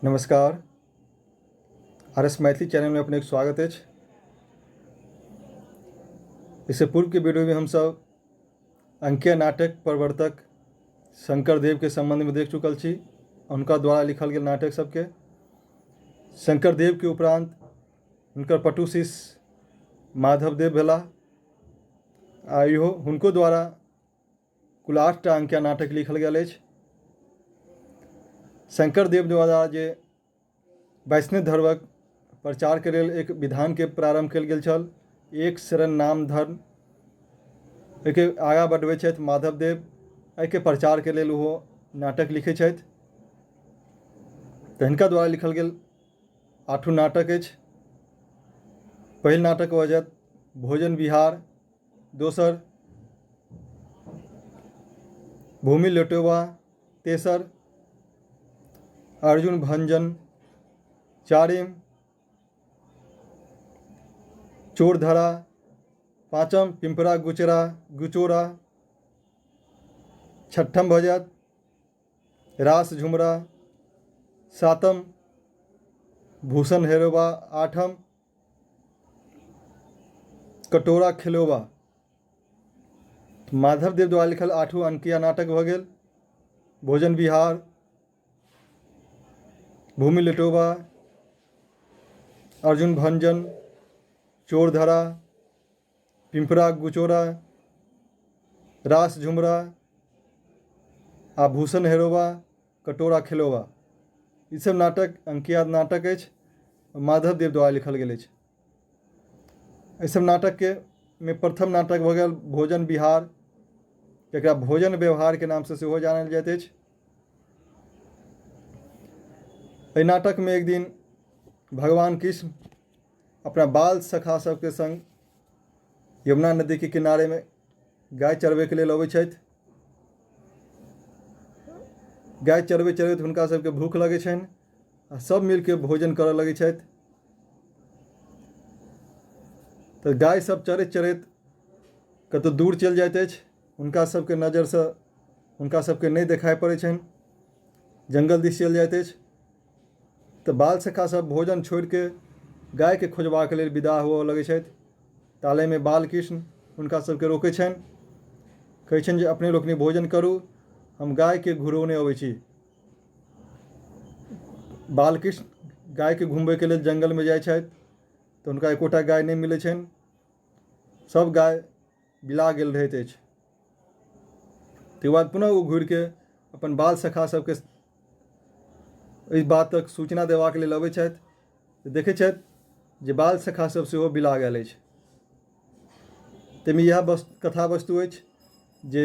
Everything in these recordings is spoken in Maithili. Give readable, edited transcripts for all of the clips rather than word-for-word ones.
नमस्कार, आर एस मैथिली चैनलमे अपनेके स्वागत अछि। एहिसँ पूर्वके वीडियोमे हमसभ अंकीय नाटक प्रवर्तक शंकर देवके सम्बन्धमे देख चुकल छी, हुनका द्वारा लिखल गेल नाटक सभके। शंकर देवके उपरान्त हुनकर पटु शिष्य माधव देव भेलाह आ इहो हुनको द्वारा कुल 8टा अंकिया नाटक लिखल गेल अछि। शंकरदेव द्वारा जे वैष्णव धर्मक प्रचारके लेल एक विधानके प्रारम्भ कयल गेल छल, एक शरण नाम धर्म, एहिके आगाँ बढ़बै छथि माधव देव। एहिके प्रचारके लेल ओहो नाटक लिखै छथि। तऽ हिनका द्वारा लिखल गेल 8 नाटक अछि। पहिल नाटक भऽ जायत भोजन विहार, दोसर भूमि लुटेबा, तेसर अर्जुन भंजन, चारिम चोरधरा, पाँचम पिम्परा गुचरा गुचोरा, छठम भऽ जायत रास झुमरा, सातम भूषण हेरोबा, आठम कटोरा खेलोबा। माधव देव द्वारा लिखल 8 अंकिया नाटक भऽ गेल भोजन विहार, भूमि लुटोबा, अर्जुन भंजन, चोरधरा, पिम्परा गुचोरा, रास झुमरा आ भूषण हेरोबा, कटोरा खेलोबा। ईसभ नाटक अंकिया नाटक अछि, माधव देव द्वारा लिखल गेल अछि। एहिसभ नाटकके मे प्रथम नाटक भऽ गेल भोजन विहार, जकरा भोजन व्यवहारके नामसँ सेहो जानल जाइत अछि। एहि नाटकमे एक दिन भगवान कृष्ण अपना बाल सखा सभके सङ्ग यमुना नदीके किनारेमे गाय चरबैके लेल अबै छथि। गाय चरबैत चरबैत हुनका सभके भूख लगै छनि आ सभ मिलके भोजन करऽ लगै छथि। तऽ गाय सभ चरैत चरैत कतहु दूर चलि जाइत अछि, हुनका सभके नजरिसँ हुनका सभके नहि देखाइ पड़ै छनि, जङ्गल दिस चलि जाइत अछि। तऽ बाल सखा सभ भोजन छोड़िके गायके खोजबाक लेल विदा हुअ लगै छथि। तालेमे बालकृष्ण हुनका सभके रोकै छनि, कहै छनि जे अपने लोकनि भोजन करू, हम गायके घुरौने अबै छी। बालकृष्ण गायके घुमबैके लेल जङ्गलमे जाइ छथि तऽ हुनका एकोटा गाय नहि मिलै छनि, सभ गाय बिला गेल रहैत अछि। ताहिके बाद पुनः ओ घुरिके अपन बाल सखा सभके एहि बातक सूचना देबाक लेल अबै छथि। तऽ देखै छथि जे बाल सखा सभ सेहो बिला गेल अछि। ताहिमे इएह बस कथा वस्तु अछि जे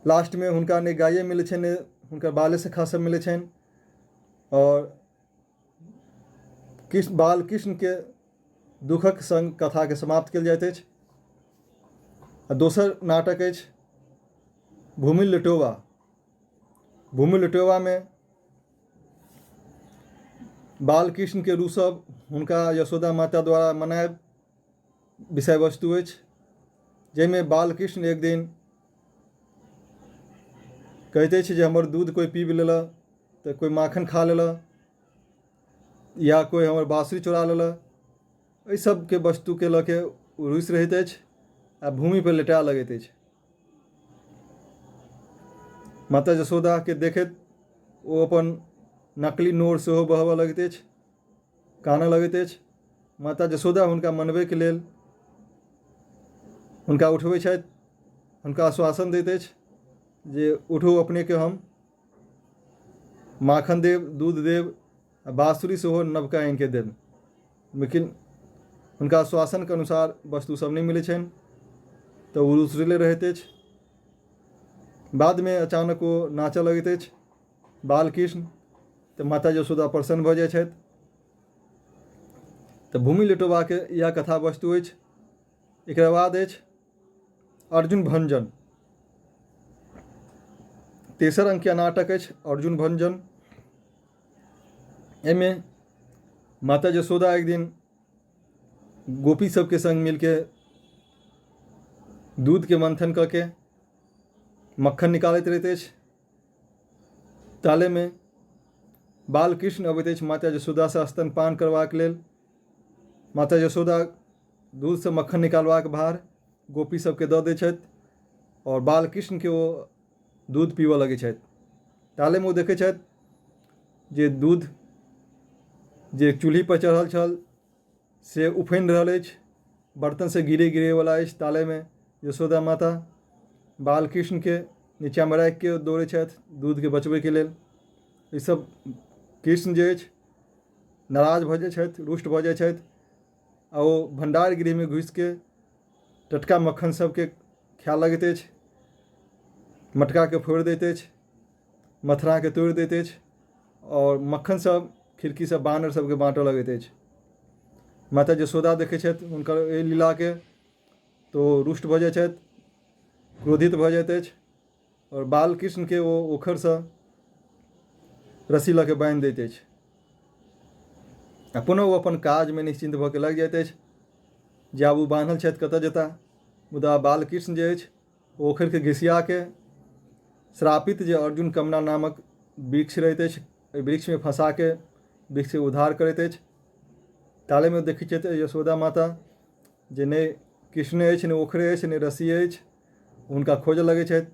लास्टमे हुनका नहि गाये मिलै छनि, नहि हुनकर बाले सखा सभ मिलै छनि आओर कृष्ण बाल कृष्णके दुःखक सङ्ग कथाके समाप्त कयल जाइत अछि। आ दोसर नाटक अछि भूमि लुटोबा। भूमि लुटेबामे बालकृष्णके रूसब, हुनका यशोदा माता द्वारा मनायब विषय वस्तु अछि, जाहिमे बालकृष्ण एक दिन कहैत अछि जे हमर दूध कोइ पीब लेलक तऽ कोइ माखन खा लेलक या कोइ हमर बाँसुरी चोरा लेलक। एहि सबके वस्तुके लऽ के ओ रूसि रहैत अछि आ भूमिपर लेटाए लगैत अछि। माता यशोदाके देखैत ओ अपन नकली नोर सेहो बहबऽ लगैत अछि, कानऽ लगैत अछि। माता यशोदा हुनका मनबैके लेल हुनका उठबै छथि, हुनका आश्वासन दैत अछि जे उठू, अपनेके हम माखन देब, दूध देब आ बाँसुरी सेहो नवका आनिके देब। लेकिन हुनका आश्वासनके अनुसार वस्तु सब नहि मिलै छनि तऽ ओ रूसले रहैत अछि। बादमे अचानक ओ नाचऽ लगैत अछि बालकृष्ण, तऽ माता यशोदा प्रसन्न भऽ जाइ छथि। तऽ भूमि लुटेबाके इएह कथा वस्तु अछि। एकरा बाद अछि अर्जुन भंजन। तेसर अंकिया नाटक अछि अर्जुन भंजन। एहिमे माता यशोदा एक दिन गोपी सबके सङ्ग मिलके दूधके मन्थन कऽ के मक्खन निकालैत रहैत अछि। तालेमे बालकृष्ण अबैत अछि माता यशोदासँ स्तनपान करबाक लेल। माता यशोदा दूधसँ मक्खन निकालबाक भार गोपी सबके दऽ दै छथि आओर बालकृष्णके ओ दूध पीबऽ लगै छथि। तालेमे ओ देखै छथि जे दूध जे चूल्हिपर चढ़ल छल से उफैन रहल अछि, बर्तनसँ गिरे गिरेवला अछि। तालेमे यशोदा माता बालकृष्णके नीचाँमे राखिके दौड़ै छथि दूधके बचबैके लेल। ईसब कृष्ण जे अछि नाराज भऽ जाइ छथि, रुष्ट भऽ जाइ छथि आ ओ भण्डार गृहमे घुसिके टटका मक्खन सबके खाय लगैत अछि, मटकाके फोड़ि दैत अछि, मथुराके तोड़ि दैत अछि आओर मक्खन सब खिड़कीसँ बानर सबके बाँटऽ लगैत अछि। माता यशोदा देखै छथि हुनकर एहि लीलाके तऽ ओ रुष्ट भऽ जाइ छथि, क्रोधित भऽ जाइत अछि आओर बालकृष्णके ओ ओखरसँ रस्सी लऽ के बान्हि दैत अछि आ पुनः ओ अपन काजमे निश्चिन्त भऽ के लागि जाइत अछि जे आब ओ बान्हल छथि कतऽ जेताह। मुदा बालकृष्ण जे अछि ओ ओखरिके घिसियाके श्रापित जे अर्जुन कमला नामक वृक्ष रहैत अछि ओहि वृक्षमे फँसाके वृक्षके उद्धार करैत अछि। तालेमे देखै छथि यशोदा माता जे नहि कृष्ण अछि, नहि ओखरे अछि, नहि रस्सी अछि। हुनका खोजऽ लगै छथि,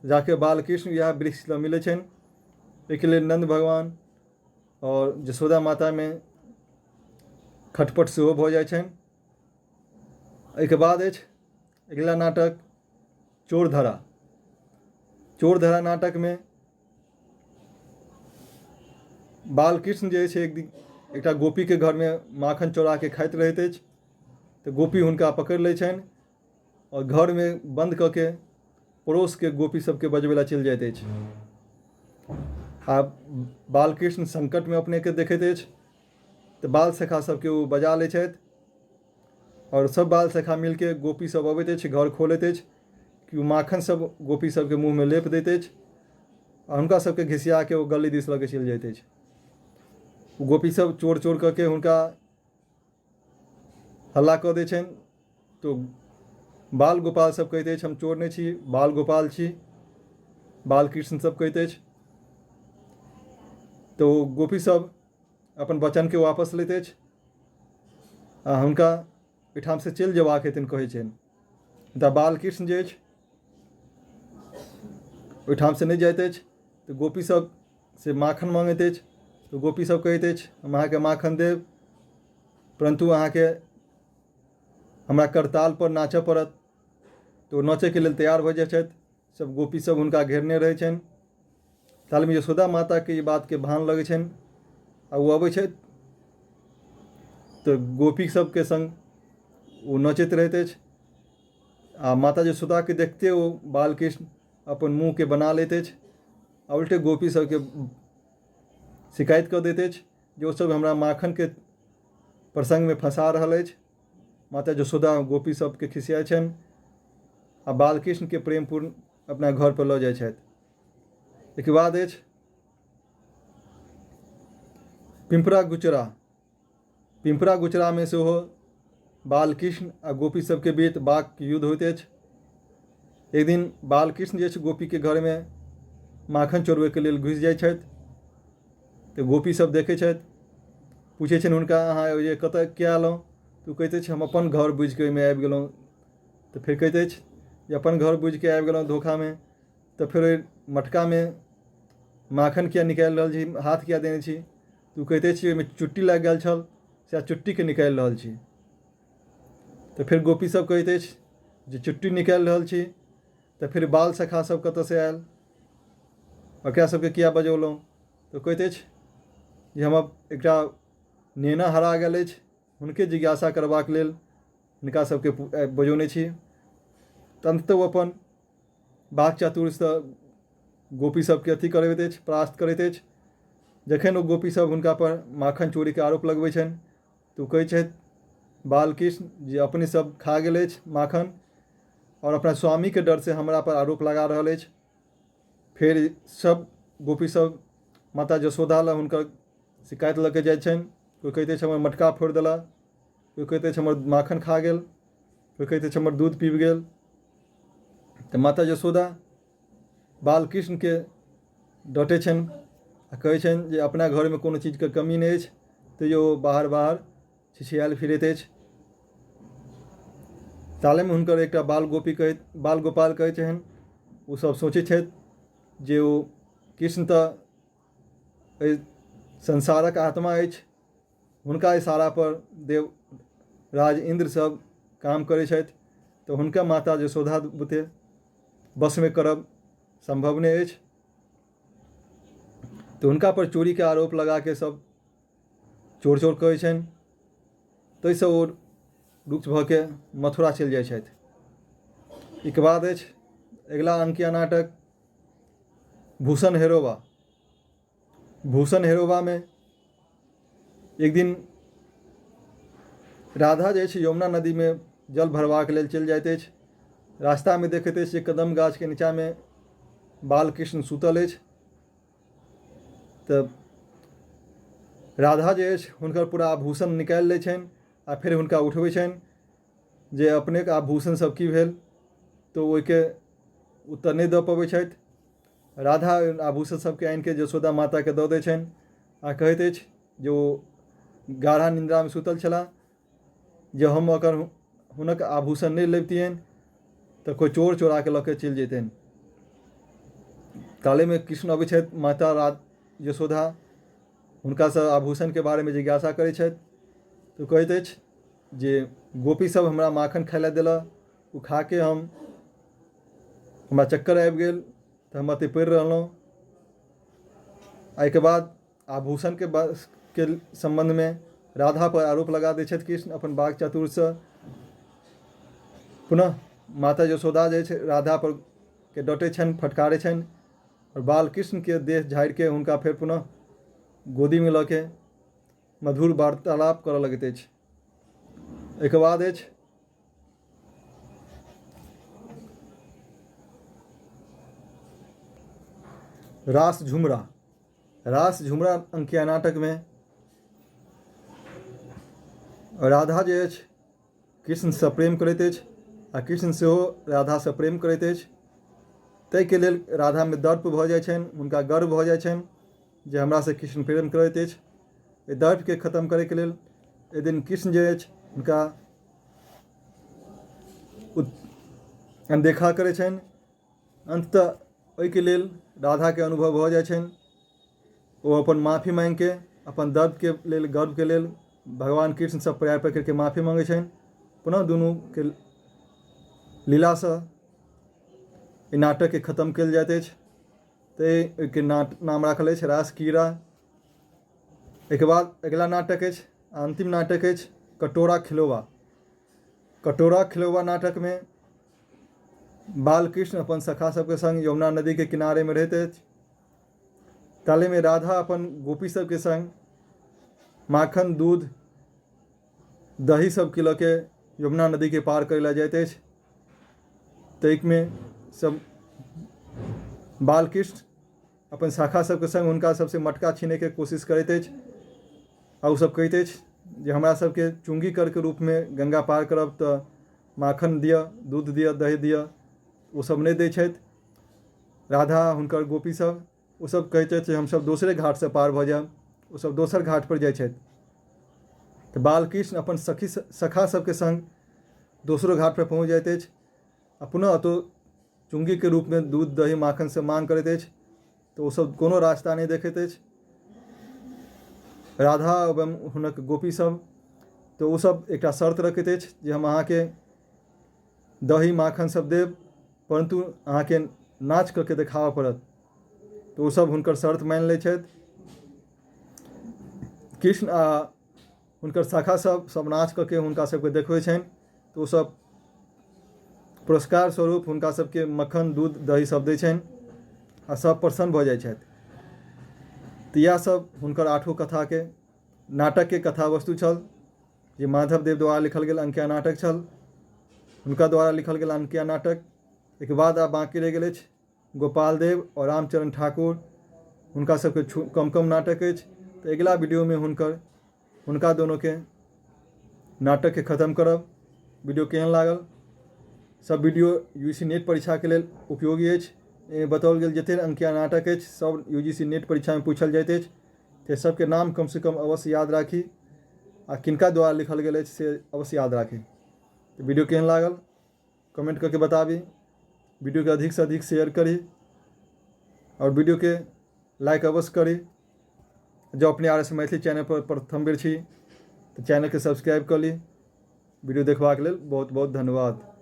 जाके बालकृष्ण इएह वृक्ष लग मिलै छनि। एहिके लेल नन्द भगवान आओर यशोदा मातामे खटपट सेहो भऽ जाइ छनि। एहिके बाद अछि अगिला नाटक चोरधरा। चोरधरा नाटकमे बालकृष्ण जे छै एक दिन एकटा गोपीके घरमे माखन चोराके खाइत रहैत अछि तऽ गोपी हुनका पकड़ि लै छनि आओर घरमे बन्द कऽ के पड़ोसके गोपी सबके बजबै लए चलि जाइत अछि। आब बालकृष्ण सङ्कटमे अपनेके देखैत अछि तऽ बाल सखा सबके ओ बजा लै छथि आओर सब बाल सखा मिलके गोपी सब अबैत अछि, घर खोलैत अछि कि ओ माखन सब गोपी सबके मुँहमे लेप दैत अछि आ हुनका सबके घिसियाके ओ गली दिस लऽ के चलि जाइत अछि। गोपी सब चोर चोर कऽ के हुनका हल्ला कऽ दै छनि तऽ बाल गोपाल सब कहैत अछि हम चोर नहि छी, बाल गोपाल छी। बालकृष्ण सब कहैत अछि तऽ ओ गोपी सब अपन वचनके वापस लैत अछि आ हुनका ओहिठामसँ चलि जेबाक हेतनि कहै छनि। मुदा बालकृष्ण जे अछि ओहिठामसँ नहि जाइत अछि तऽ गोपी सब से माखन मङ्गैत अछि तऽ गोपी सब कहैत अछि हम अहाँके माखन देब, परन्तु अहाँके हमरा करतालपर नाचऽ पड़त। तऽ ओ नाचैके लेल तैयार भऽ जाइ छथि। सब गोपी सब हुनका घेरने रहै छनि। तालमे यशोदा माताके ई बातके भान लगै छनि आ ओ अबै छथि तऽ गोपी सबके सङ्ग ओ नचैत रहैत अछि आ माता यशोदाके देखते ओ बालकृष्ण अपन मुँहके बना लैत अछि आ उल्टे गोपी सबके शिकायत कऽ दैत अछि जे ओसब हमरा माखनके प्रसङ्गमे फँसा रहल अछि। माता यशोदा गोपी सबके खिसियाइ छनि आ बालकृष्णके प्रेमपूर्ण अपना घरपर लऽ जाइ छथि। एहिके बाद अछि पिम्परा गुचरा। पिम्परा गुचरामे सेहो बालकृष्ण आ गोपी सबके बीच वाक युद्ध होइत अछि। एक दिन बालकृष्ण जे छै गोपीके घरमे माखन चोरबैके लेल घुसि जाइ छथि तऽ गोपी सब देखै छथि, पूछै छनि हुनका अहाँ जे कतऽ किया एलहुँ? तऽ ओ कहैत अछि हम अपन घर बुझिके ओहिमे आबि गेलहुँ। तऽ फेर कहैत अछि जे अपन घर बुझिके आबि गेलहुँ धोखामे, तऽ फेर ओहि मटकामे माखन किया निकालि रहल छी, हाथ किया देने छी? तऽ ओ कहैत अछि ओहिमे चुट्टी लागि गेल छल, सएह चुट्टीके निकालि रहल छी। तऽ फेर गोपी सब कहैत अछि जे चुट्टी निकालि रहल छी तऽ फेर बाल सखा सब कतऽसँ आयल, ओकरा सबके किया बजौलहुँ? तऽ कहैत अछि जे हमर एकटा नेना हरा गेल अछि, हुनके जिज्ञासा करबाक लेल हिनका सबके बजौने छी। तऽ अन्ततः ओ अपन वाक चातुर्यसँ गोपी सबके अथी करबैत अछि, परास्त करैत अछि। जखन ओ गोपी सब हुनका पर माखन चोरीके आरोप लगबै छनि तऽ ओ कहै छथि बालकृष्ण जे अपने सब खा गेल अछि माखन आओर अपना स्वामीके डरसँ हमरा पर आरोप लगा रहल अछि। फेर सब गोपी सब माता यशोदा लग हुनकर शिकायत लऽ के जाइ छनि। कोइ कहैत अछि हमर मटका फोड़ि देलक, कोइ कहैत अछि हमर माखन खा गेल, कोइ कहैत अछि हमर दूध पीब गेल। तऽ माता यशोदा बालकृष्णके डँटै छनि। आ कहै छनि जे अपना घरमे कोनो चीजके कमी नहि अछि, तैयो ओ बाहर बाहर छिछियायल फिरैत अछि। तालेमे हुनकर एकटा बाल गोपी कहैत, बाल गोपाल कहै छनि, ओसभ सोचै छथि जे ओ कृष्ण तऽ एहि संसारक आत्मा अछि, हुनका इशारापर देव राज इन्द्र सब काम करै छथि, तऽ हुनका माता यशोदा बुते वशमे करब सम्भव नहि अछि। तऽ हुनका पर चोरीके आरोप लगाके सब चोर चोर कहै छनि, ताहिसँ ओ रुक्ष भऽ के मथुरा चलि जाइ छथि। एहिके बाद अछि अगिला अंकिया नाटक भूषण हेरोबा। भूषण हेरोबामे एक दिन राधा जे अछि यमुना नदीमे जल भरबाक लेल चलि जाइत अछि। रास्तामे देखैत अछि जे कदम गाछके नीचाँमे बालकृष्ण सुतल अछि। तऽ राधा जे अछि हुनकर पूरा आभूषण निकालि लै छनि आ फेर हुनका उठबै छनि जे अपनेके आभूषण सब की भेल, तऽ ओहिके उत्तर नहि दऽ पबै छथि। राधा आभूषण सबके आनिके यशोदा माताके दऽ दै छनि आ कहैत अछि जे ओ गाढ़ा निन्द्रामे सुतल छलाह, जे हम अगर हुनक आभूषण नहि लैतियनि तऽ कोइ चोर चोराके लऽ के चलि जैतनि। तालेमे कृष्ण अबै छथि, माता यशोदा हुनकासँ आभूषणके बारेमे जिज्ञासा करै छथि, तऽ कहैत अछि जे गोपी सब हमरा माखन खाइ लए देलक, ओ खाके हमरा चक्कर आबि गेल तऽ हम एतऽ पड़ि रहलहुँ। एहिके बाद आभूषणके के सम्बन्धमे राधापर आरोप लगा दै छथि कृष्ण अपन वाक चातुर्यसँ। पुनः माता यशोदा जे छै राधापर के डँटै छनि, फटकारै छनि आओर बालकृष्णके देह झाड़िके हुनका फेर पुनः गोदीमे लऽ के मधुर वार्तालाप करऽ लगैत अछि। एहिके बाद अछि रास झुमरा। रास झुमरा अंकिया नाटकमे राधा जे अछि कृष्णसँ प्रेम करैत अछि आ कृष्ण सेहो राधासँ प्रेम करैत अछि। ताहिके लेल राधामे दर्प भऽ जाइ छनि, हुनका गर्व भऽ जाइ छनि जे हमरासँ कृष्ण प्रेम करैत अछि। एहि दर्पके खतम करैके लेल एक दिन कृष्ण जे अछि हुनका अनदेखा करै छनि। अन्ततः ओहिके लेल राधाके अनुभव भऽ जाइ छनि, ओ अपन माफी माँगिके अपन दर्दके लेल, गर्वके लेल भगवान कृष्णसँ पैर पकड़िके माफी मँगै छनि। पुनः दुनूके लीलासँ ई नाटकके खतम कयल जाइत अछि। तऽ एहिके नाम राखल अछि रास क्रीड़ा। एहिके बाद अगिला नाटक अछि, अन्तिम नाटक अछि कटोरा खिलौआ। कटोरा खिलौआ नाटकमे बालकृष्ण अपन सखा सबके सङ्ग यमुना नदीके किनारेमे रहैत अछि। तालेमे राधा अपन गोपी सबके सङ्ग माखन दूध दही सबके लऽ के यमुना नदीके पार करै लए जाइत अछि। ताहिमे सब बालकृष्ण अपन शाखा सबके सङ्ग हुनका सबसँ मटका छीनैके कोशिश करैत अछि आ ओसब कहैत अछि जे हमरा सबके चुङ्गी करके रूपमे गङ्गा पार करब तऽ माखन दिअ, दूध दिअ, दही दिअ। ओसब नहि दै छथि। राधा हुनकर गोपी सब ओसब कहैत छथि जे हमसब दोसरे घाटसँ पार भऽ जायब। ओसब दोसर घाटपर जाइ छथि तऽ बालकृष्ण अपन सखी सखा सबके सङ्ग दोसरो घाटपर पहुँच जाइत अछि आ पुनः ओतऽ चुङ्गीके रूपमे दूध दही माखनसँ माँग करैत अछि तऽ ओसब कोनो रास्ता नहि देखैत अछि। राधा एवं हुनक गोपी सब तऽ ओसब एकटा शर्त रखैत अछि जे हम अहाँके दही माखन सब देब, परन्तु अहाँके नाच कऽ के देखाबऽ पड़त। तऽ ओसब हुनकर शर्त मानि लै छथि। कृष्ण आ हुनकर शाखा सब सब नाच कऽ के हुनका सबके देखबै छनि तऽ ओसब पुरस्कार स्वरूप हुनका सबके मक्खन दूध दही सब दै छनि आ सब प्रसन्न भऽ जाइ छथि। तऽ इएह सब हुनकर आठो कथाके नाटकके कथा वस्तु छल जे माधव देव द्वारा लिखल गेल अंकिया नाटक छल। हुनका द्वारा लिखल गेल अंकिया नाटक एहिके बाद आब बाँकी रहि गेल अछि गोपाल देव आओर रामचरण ठाकुर, हुनका सबके कम कम नाटक अछि। तऽ अगिला वीडियोमे हुनका दोनोके नाटकके खतम करब। वीडियो केहन लागल? सब वीडियो यू सी नेट परीक्षाके लेल उपयोगी अछि। एहिमे बताओल गेल जतेक अंकिया नाटक अछि सब यू जी सी नेट परीक्षामे पूछल जाइत अछि तऽ सबके नाम कमसँ कम अवश्य याद राखी आ किनका द्वारा लिखल गेल अछि से अवश्य याद राखी। तऽ वीडियो केहन लागल कमेंट करके बताबी, वीडियोके अधिकसँ अधिक शेयर करी आओर वीडियोके लाइक अवश्य करी। जँ अपने आर एस मैथिली चैनल पर प्रथम बेर छी तऽ चैनलके सब्सक्राइब कऽ ली। वीडियो देखबाक लेल बहुत बहुत धन्यवाद।